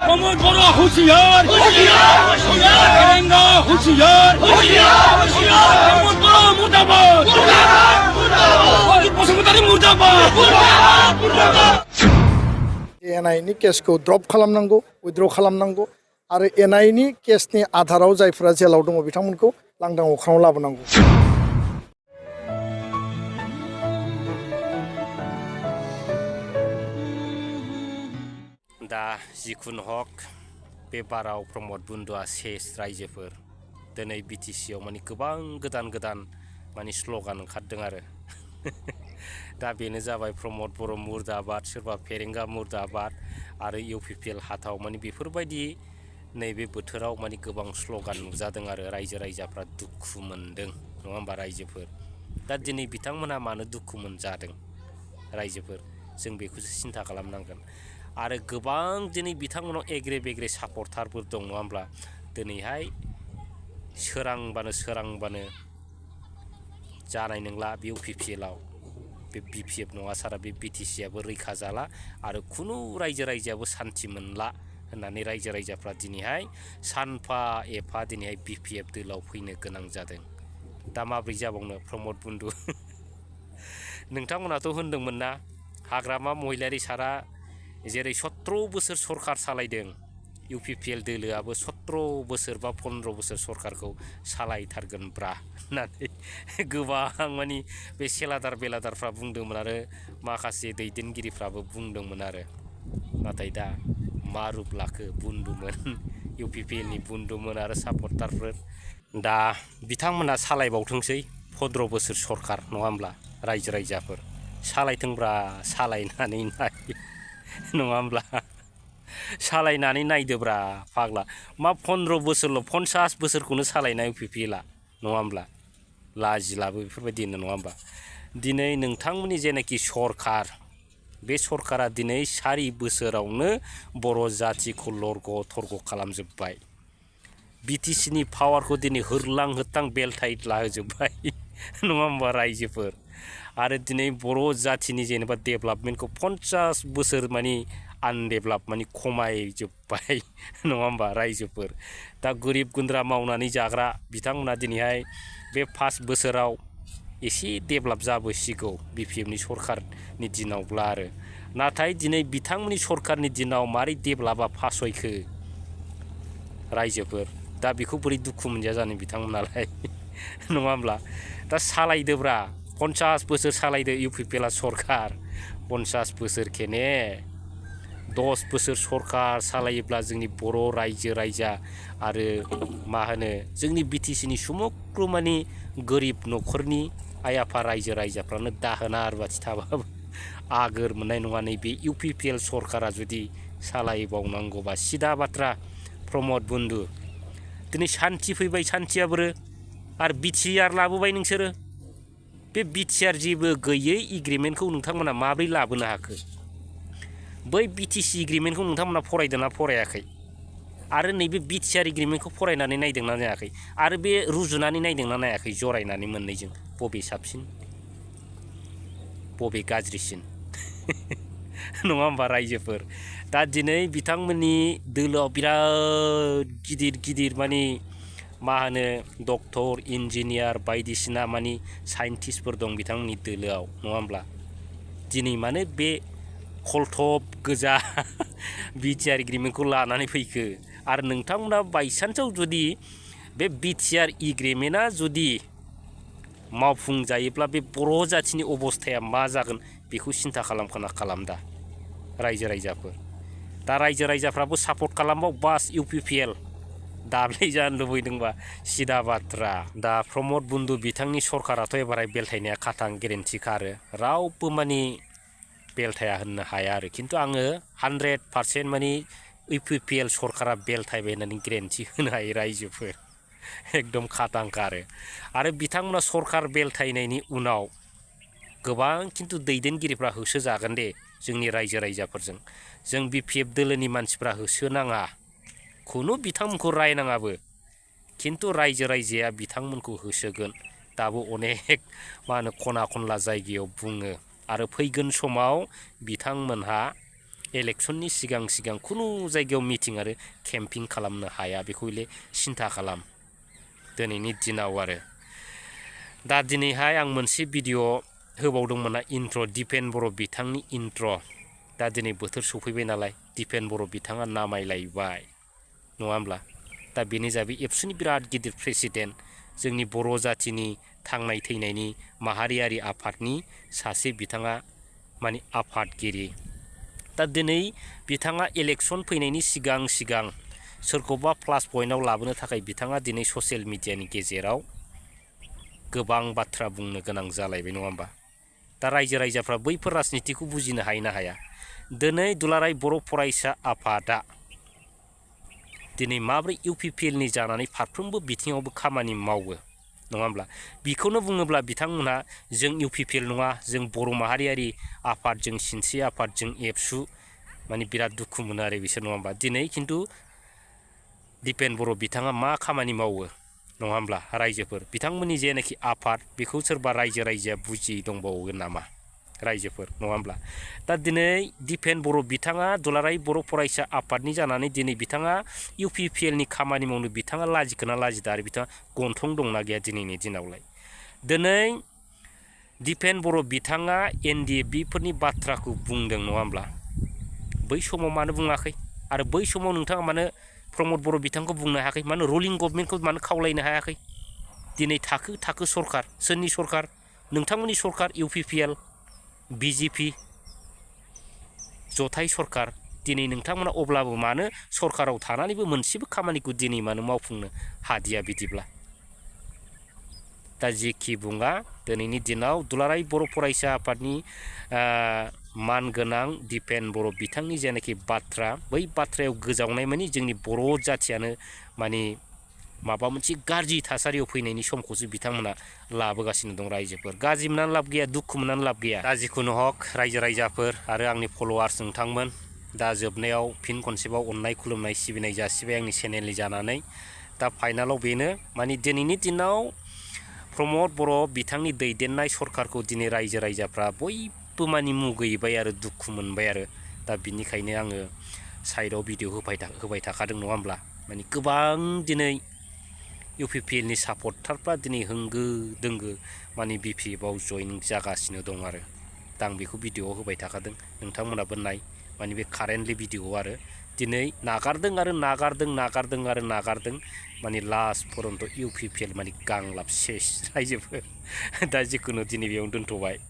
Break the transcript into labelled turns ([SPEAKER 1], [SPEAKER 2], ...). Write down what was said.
[SPEAKER 1] प्रमोद बोरो होशियार होशियार होशियार करेंगे होशियार होशियार होशियार प्रमोद बोरो मुर्दाबाद मुर्दाबाद मुर्दाबाद बसुमतारी मुर्दाबाद मुर्दाबाद मुर्दाबाद
[SPEAKER 2] एनआईनि केसखौ ड्रप खालामनांगौ उइथड्र खालामनांगौ आरो एनआईनि केसनि आधाराव जायफोरा जेलाव दङ बिथांमोनखौ लांदां अख्राङाव लाबोनांगौ।
[SPEAKER 3] दा जिखुनु हक बे बाराव प्रमोद बुन्दुआ सेस रायजोफोर दिनै बिटिसिआव माने गोबां गोदान गोदान माने स्ल'गान ओंखारदों आरो दा बेनो जाबाय प्रमोद बर' मुर्दाबाद सोरबा फेरेंगा मुर्दाबाद आरो इउपिपिएल हाथाव माने बेफोरबायदि नैबे बोथोराव माने गोबां स्ल'गान नुजादों आरो रायजो राजाफ्रा दुखु मोनदों नङा होमबा रायजोफोर। दा दिनै बिथांमोना मानो दुखु मोनजादों रायजोफोर जों बेखौसो सिन्था खालामनांगोन। आरो गोबां दिनै बिथांमोनाव एग्रे बेग्रे सापर्टारफोर दं नङा होमब्ला दिनैहाय सोरांबानो जानाय नंला बे इउपिपिएलआव बे बिपिएफ नङा सारा बे बिटिसिआबो रैखा जाला आरो खुनु रायजो राजायाबो सान्थि मोनला होननानै रायजो राजाफ्रा दिनैहाय सानफा एफा दिनैहाय बिपिएफ दोलाव फैनो गोनां जादों। दा माब्रै जाबावनो प्रमोद बुन्दु नोंथांमोनाथ' होनदोंमोन ना हाग्रामा महिलारि सारा जेरै 17 बोसोर सरकार सालायदों इउपिपिएल दोलोआबो 17 बोसोर बा 15 बोसोर सरकारखौ सालायथारगोन ब्रा होननानै गोबां मानि बे सेलादार बेलादारफ्रा बुंदोंमोन आरो माखासे दैदेनगिरिफ्राबो बुंदोंमोन आरो नाथाय दा मा रुप लाखो बुन्दुमोन इउपिपिएलनि बुन्दुमोन आरो सापर्टारफोर दा बिथांमोना सालायबावथोंसै 15 बोसोर सरकार नङा होमब्ला रायजो राजाफोर सालायथोंब्रा सालायनानै नाय नङा होमब्ला सालायनानै नायदोब्रा फाग्ला मा 15 बोसोरल' 50 बोसोरखौनो सालायनाय इउपिपिएलआ नङा होमब्ला लाजिलाबो बेफोरबायदि नङा होमबा। दिनै नोंथांमोननि जेनाखि सरकार बे सरकारा दिनै 4 बोसोरावनो बर' जाथिखौ लरग' थरग' खालामजोब्बाय बिटिसिनि पावारखौ दिनै होरलां होथां बेलथाय लाहोजोब्बाय नङा होमबा रायजोफोर। आरो दिनै बर' जाथिनि जेनेबा डेभेलपमेन्टखौ 50 बोसोर मानि आनडेभेलप मानि खमायजोब्बाय नङा होमबा रायजोफोर। दा गोरिब गुन्द्रा मावनानै जाग्रा बिथांमोना दिनैहाय बे 5 बोसोराव एसे डेभेलप जाबोसिगौ बिपिएफनि सरकारनि दिनावब्ला आरो नाथाय दिनै बिथांमोननि सरकारनि दिनाव मारै डेभेलपा फासयखो रायजोफोर दा बेखौ बोरै दुखु मोनजाया जानो बिथांमोनालाय नङा होमब्ला। दा सालायदोब्रा 50 बोसोर सालायदो इउपिपिएलआ सरकार 50 बोसोर केने 10 बोसोर सरकार सालायोब्ला जोंनि बर' रायजो राजा आरो मा होनो जोंनि बिटिसिनि समग्र मानि गोरिब न'खरनि आइ आफा रायजो राजाफ्रानो दाहोना रुवाथि थाबाबो आगोर मोननाय नङा नैबे इउपिपिएल सरकारा जुदि सालायबावनांगौबा सिदा बाथ्रा प्रमोद बुन्दु दिनै सान्थि फैबाय सान्थियाबो आरो बिटिआर लाबोबाय नोंसोरो बे बिटिआर जेबो गैयै एग्रिमेन्टखौ नोंथांमोना माब्रै लाबोनो हाखो बै बिटिसि एग्रिमेन्टखौ नोंथांमोना फरायदोंना फरायाखै आरो नैबे बिटिआर एग्रिमेन्टखौ फरायनानै नायदोंना नायाखै आरो बे रुजुनानै नायदोंना नायाखै जरायनानै मोननैजों बबे साबसिन बबे गाज्रिसिन नङा होमबा रायजोफोर। दा दिनै बिथांमोननि दोलोआव बिराद गिदिर गिदिर मानि मा होनो डक्टर इन्जिनियार बायदिसिना मानि साइन्टिस्टफोर दं बिथांमोननि दोलोआव नङा होमब्ला दिनै मानो बे खलथब गोजा बिटिआर एग्रिमेन्टखौ लानानै फैखो आरो नोंथांमोना बायसान्सआव जुदि बे बिटिआर एग्रिमेन्टआ जुदि मावफुंजायोब्ला बे बर' जाथिनि अबस्थाया मा जागोन बेखौ सिन्था खालामदा रायजो राजाफोर। दा रायजो राजाफ्राबो सापर्ट खालामबाव बास इउपिपिएल दाब्ले जानो लुबैदोंबा सिदा बाथ्रा। दा प्रमोद बुन्दु बिथांनि सरकाराथ' एबाराय बेलथायनाया खाथां गेरेन्टिखा आरो रावबो मानि बेलथाया होननो हाया आरो खिन्थु आङो 100% मानि इउपिपिएल सरकारा बेलथायबाय होननानै गेरेन्टि होनो हायो रायजोफोर एकदम खाथांखा आरो बिथांमोना सरकार बेलथायनायनि उनाव गोबां खिन्थु दैदेनगिरिफ्रा होसोजागोन दे जोंनि रायजो राजाफोरजों जों बिपिएफ दोलोनि मानसिफ्रा होसोनाङा खुनु बिथांमोनखौ रायनाङाबो खिन्थु रायजो राजाया बिथांमोनखौ होसोगोन दाबो अनेक मा होनो खना खनला जायगायाव बुङो आरो फैगोन समाव बिथांमोनहा इलेक्शननि सिगां सिगां खुनु जायगायाव मिटिं आरो केम्पिं खालामनो हाया बेखौ इले सिन्था खालाम दिनैनि दिनाव आरो दा दिनैहाय आं मोनसे भिडिअ होबावदोंमोन इन्ट्र दिपेन बर' बिथांनि इन्ट्र दा दिनै बोथोर सफैबाय नालाय दिपेन बर' बिथाङा नामायलायबाय नङा होमब्ला दा बेनो जाबाय एबसुनि बिराद गिदिर प्रेसिडेन्ट जोंनि बर' जातिनि थांनाय थैनायनि माहारियारि आफादनि सासे बिथाङा माने आफादगिरि दा दिनै बिथाङा इलेक्शन फैनायनि सिगां सिगां सोरखौबा प्लास पइन्टआव लाबोनो थाखाय बिथाङा दिनै ससियेल मिडियानि गेजेराव गोबां बाथ्रा बुंनो गोनां जालायबाय नङा होमबा दा रायजो राजाफ्रा बैफोर राजनितिखौ बुजिनो हायो ना हाया दिनै दुलाराय बर' फरायसा आफादा दिनै माब्रै इउपिपिएलनि जानानै फारफ्रोमबो बिथिङावबो खामानि मावो नङा होमब्ला बेखौनो बुङोब्ला बिथांमोनहा जों इउपिपिएल नङा जों बर' माहारियारि आफाद जों सिनस्रि आफाद जों एबसु माने बिराद दुखु मोनो आरो बिसोर नङा होमबा दिनै खिन्थु दिपेन बर' बिथाङा मा खामानि मावो नङा होमब्ला रायजोफोर बिथांमोननि जेनाखि आफाद बेखौ सोरबा रायजोआ बुजियै दंबावो नामा रायजोफोर नङा होमब्ला दा दिनै दिपेन बर' बिथाङा दुलाराय बर' फरायसा आफादनि जानानै दिनै बिथाङा इउपिपिएलनि खामानि मावनो बिथाङा लाजिखोना लाजिदा आरो बिथाङा गन्थं दंना गैया दिनैनि दिनावलाय दिनै दिपेन बर' बिथाङा एनडिएफबिफोरनि बाथ्राखौ बुंदों नङा होमब्ला बै समाव मानो बुङाखै आरो बै समाव नोंथाङा मानो प्रमद बर' बिथांखौ बुंनो हायाखै मानो रुलिं गभर्नमेन्टखौ मानो खावलायनो हायाखै दिनै थाखो थाखो सरखार सोरनि सरखार नोंथांमोननि सरखार इउपिपिएल बिजेपि जथाय सरखार दिनै नोंथांमोना अब्लाबो मानो सरखाराव थानानैबो मोनसेबो खामानिखौ दिनै मानो मावफुंनो हादिया बिदिब्ला दा जेखि बुङा दिनैनि दिनाव दुलाराय बर' फरायसा आफादनि मानगोनां दिपेन बर' बिथांनि जेनाखि बाथ्रा बै बाथ्रायाव गोजावनाय मानि जोंनि बर' जाथियानो माने माबा मोनसे गाज्रि थासारियाव फैनायनि समखौसो बिथांमोना लाबोगासिनो दं रायजोफोर गाज्रि मोननानै लाब गैया दुखु मोननानै लाब गैया दा जिखुनु हक रायजो राजाफोर आरो आंनि फल'वार्स नोंथांमोन दा जोबनायाव फिन खनसेबाव अननाय खुलुमनाय सिबिनाय जासिबाय आंनि चेनेलनि जानानै दा फाइनालाव बेनो माने दिनैनि दिनाव प्रमद बर' बिथांनि दैदेननाय सरखारखौ दिनै रायजो राजाफ्रा बयबो माने मुगैबाय आरो दुखु मोनबाय आरो दा बिनिखायनो आङो साइडआव भिडिअ होबाय थाखादों नङा होमब्ला माने गोबां दिनै इउपिपिएलनि सापर्टारफ्रा दिनै होंगो दोंगो माने बिपिएफआव जयनिं जागासिनो दं आरो दा आं बेखौ भिडिअआव होबाय थाखादों नोंथांमोनाबो नाय माने बे कारेन्टलि भिडिअ आरो दिनै नागारदों माने लास्ट पर्यन्त इउपिपिएल माने गांलाब सेस रायजोफोर दा जिखुनु दिनै बेयावनो दोनथ'बाय।